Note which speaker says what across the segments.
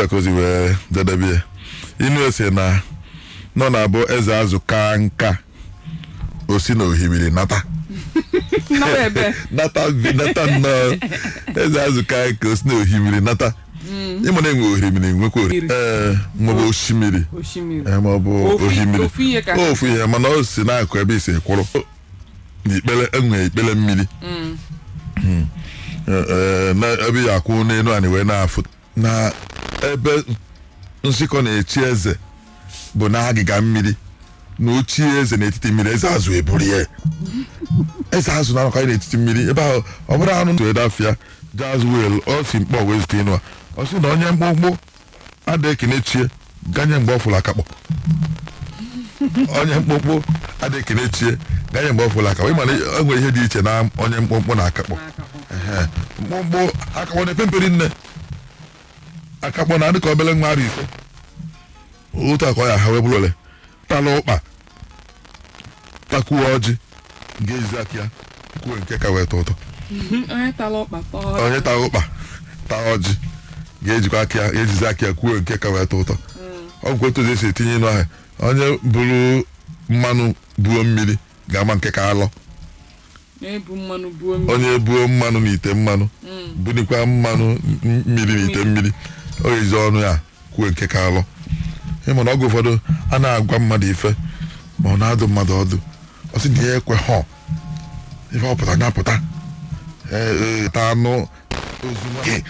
Speaker 1: ka ozi wee jedebe inu ese na nọ na-abụ eze azụ ka nka o si na ohimiri nata.
Speaker 2: Nọrọ ebe.
Speaker 1: Nata nata nnọọ eze azụ ka nka o si na ohimiri nata. Ịma na enwe ohimiri, nwekwa ee, maọbụ osimiri.
Speaker 2: Osimiri.
Speaker 1: Ee, maọbụ ohimiri.
Speaker 2: Ofu ihe ka
Speaker 1: ofu ihe, mana o si na-akụ ebe isi kwụrụ n'ikpere, enwe ikpere mmiri. Ee, na ebe ya akwụ n'elu anyị wee na-afụ na ebe nzikọ na-echi eze bụ na agịga mmiri na ochie eze n'etiti mmiri, eze azụ eburie. Eze azụ na-anọkarị n'etiti mmiri ebe ahụ, ọ bụrụ anụ tụ edafịa jazz wel ọ si mkpọ wee zute ịnụ a. Ọ sị na onye mkpụmkpụ adịghị ekene chie ganye mgbe ọ fụrụ akakpọ. Onye mkpụmkpụ adịghị ekene chie ganye mgbe ọ fụrụ akakpọ. Ịma na e nwere ihe dị iche na onye mkpụmkpụ na akakpọ. Ehe, mkpụmkpụ, akakpọ na-epe mperi nne. Akakpọ na-adị ka obele nwa arọ 5, otu a ka ọ ya ha wee bụrụ ole tala ụkpa takwuo ọjị ga-ejizi aka ya kwuo nke ka wee tọ ụtọ.
Speaker 2: Onye tara ọkpa tọọ.
Speaker 1: Onye tara ụkpa taa ọjị ga-ejikwa aka ya, ga-ejizi aka ya kwuo nke ka wee tọ ụtọ. Ọ bụkwa otu ụzọ esi etinye ịnụ ahụ, onye buru mmanụ buo mmiri ga-ama nke ka alọ.
Speaker 2: Na-ebu mmanụ buo mmiri.
Speaker 1: Onye buo mmanụ n'ite mmanụ, bunikwa mmanụ mmiri n'ite mmiri, o ga-ejizi ọnụ ya kwuo nke ka alọ. Ịma na oge ụfọdụ a na-agwa mmadụ ife ma ọ na-adụ mmadụ ọdụ, ọ sị na ya ekwe họ ife ọ pụta nya pụta. Ee, ta anụ ozu gị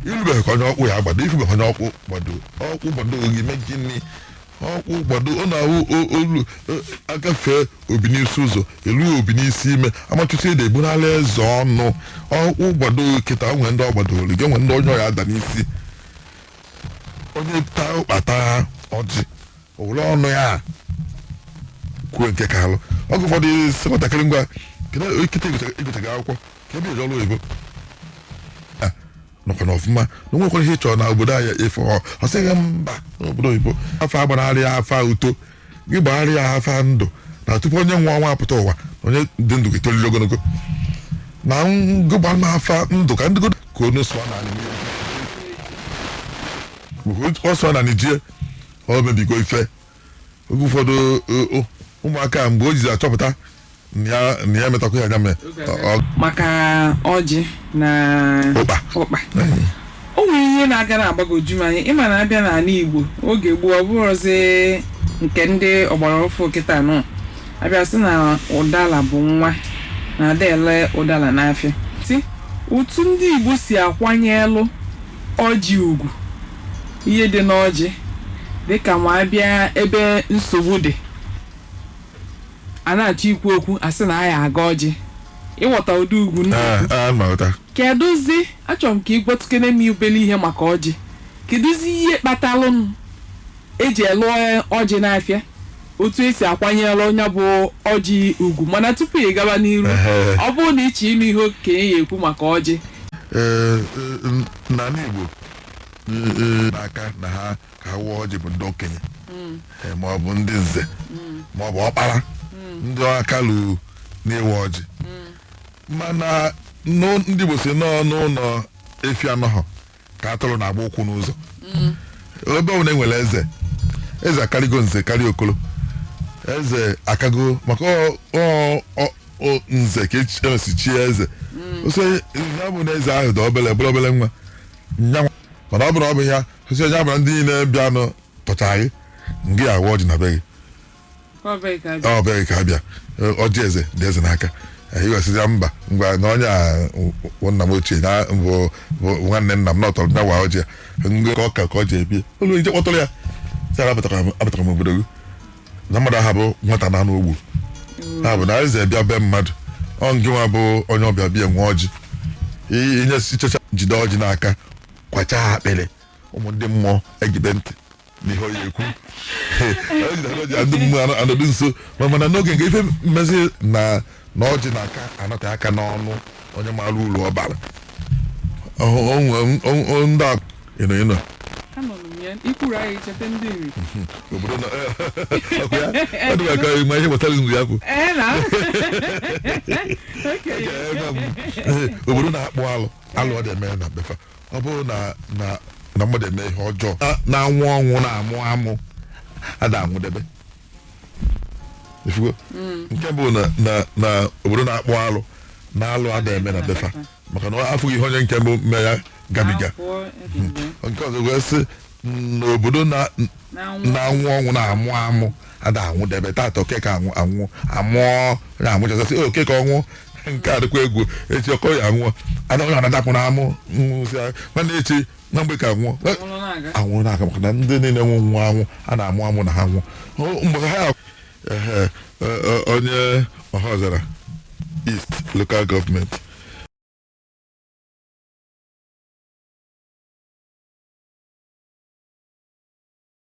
Speaker 1: irubeghị ka onye ọkpụ ya gbado, ifubeghị onye ọkpụ gbado, ọkpụ gbado gị mee gịnị? Ọkpụ gbado ọ na-awụ olu agafee obi n'isi ụzọ elu obi n'isi ime amachụta ede ebunala eze ọnụ ọkpụ gbado kịta. Onwe ndị ọ gbadoro gị, onwe ndị onye ọya ada n'isi. Onye taa ụkpa taa ọjị owere ọnụ ya kwuo nke ka alụ. Oge ụfọdụ sị nwatakịrị, ngwa, kedu kịta ịgụchaghị akwụkwọ ka ebe eji ọrụ oyibo a nọkwa na ọfụma na onwekwara ihe ị chọrọ na obodo anyị efe ọ ọ sịghị mba n'obodo oyibo afọ agbanarị ya afa uto gị gbagharị ya afa ndụ na tupu onye nwe ọnwa apụta ụwa na onye dị ndụ ga-etoliri ogologo na ngụgba m afa ndụ ka ndị ka onu sụọ n'ala ọ sụọ na nijie ọ mebigo ife. Oge ụfọdụ ụmụaka mgbe o jizi achọpụta na ya na ya metakwa ya anya mee
Speaker 2: Maka ọjị na
Speaker 1: ụkpa.
Speaker 2: Ụkpa. O nwere ihe na-aga na-agbagoju m anya. Ịma na abịa n'ala Igbo oge gboo, ọ bụrụzi nke ndị ọgbara ọfụ kịta nọ abịa sị na ụdala bụ nwa na ada ele ụdala n'afịa, si otu ndị Igbo si akwanyelụ ọjị ugwu, ihe dị n'ọjị dịka ma abịa ebe nsogbu dị a na-achọ ikwu okwu, asị na a ya aga ọjị ịghọta ụdị ugwu ndị
Speaker 1: Ee, ma ghọta.
Speaker 2: Kedụzi, achọrọ m ka ị gwatụkene m obele ihe maka ọjị. Kedụzi ihe kpatalụ m eji ele ọjị n'afịa, otu esi akwanyere onye bụ ọjị ugwu? Mana tupu ị gaba n'iru, ọ bụrụ na ịchọ ịnụ ihe okenye ya ekwu maka ọjị.
Speaker 1: Ee, n'ala Igbo n'aka na ha ka ha wụọ ọjị bụ ndị okenye. Ee, ma ọ bụ ndị nze ma ọ bụ ọkpara ndị aka lu na-ewe ọjị. Mana ndị Igbo si nọọ n'ụlọ efi anọghọ ka atụrụ na-agba ụkwụ n'ụzọ. Ebe ọ bụla enwere eze, eze akarịgo nze karịa okolo, eze akago maka ọ nze ka emesi chie eze ose ya bụ na eze ahụ dị obele bụrụ obele nwa nya. Mana ọ bụrụ ọ bụ ya osi onye abụla ndị niile bịanụ tọcha gị ngị awa ọjị na be gị. Ọ bịaghị ka abịa ọjị eze dị eze n'aka. Iwesịzịa mba, ngwa, na onye a bụ nna m ochie na bụ nwanne nna m na ọtọrọ m ya wa ọjị ya ngị ka ọ ka ọ ji ebie olu ije kpọtụrụ ya sị ara abatara m obodo gị na mmadụ aha bụ nwata na anụ ogbu ha bụ na eze bịa be mmadụ ọ ngị nwa bụ onye ọbịa bịa nwe ọjị inye ichecha jide ọjị n'aka kwachaa akpịrị ụmụ ndị mmụọ egibe ntị n'ihe ọ ya ekwu. Ejide ọjị ndị mmụọ anọdụ nso. Mana n'oge nke ife mmezi na na ọjị na-aka anọte aka n'ọnụ onye maara uru ọ bara. Ndị a ịnọ ịnọ.
Speaker 2: Anọrọ m ya ikwuru anyị cheta ndị nri.
Speaker 1: Obodo na ọkụ ya ọ dịba ka ma ihe gbasara nri ya kwụ.
Speaker 2: Ee na okenye.
Speaker 1: Obodo na-akpụ alụ alụ ọ dị eme na befa ọ bụrụ na na Na mmadụ eme ihe ọjọọ na-anwụ ọnwụ na-amụ amụ ada anwụdebe. Ifugo nke mbụ na obodo na-akpụ alụ na alụ ada eme na befa, maka na afụghị ihe onye nke mbụ mee ya gabiga.
Speaker 2: Afọ ebido.
Speaker 1: Nke ọzọ wee sị n'obodo na
Speaker 2: na-anwụ
Speaker 1: na-anwụ ọnwụ na-amụ amụ ada anwụdebe. Tata okeke anwụ anwụ amụọ ya amụchasị okeke ọnwụ nke a dịkwa egwu. Echi ọkọ ya anwụọ, ada onye na-adapụ na amụ nwụsị nwanne echi na mgbe ka nwụọ.
Speaker 2: Anwụrụ na-aga.
Speaker 1: Anwụ na-aga, maka na ndị niile nwụ nwụ anwụ a na-amụ amụ na ha nwụ. Mgbe ha ehe, onye Ọhaọzara East Local Government.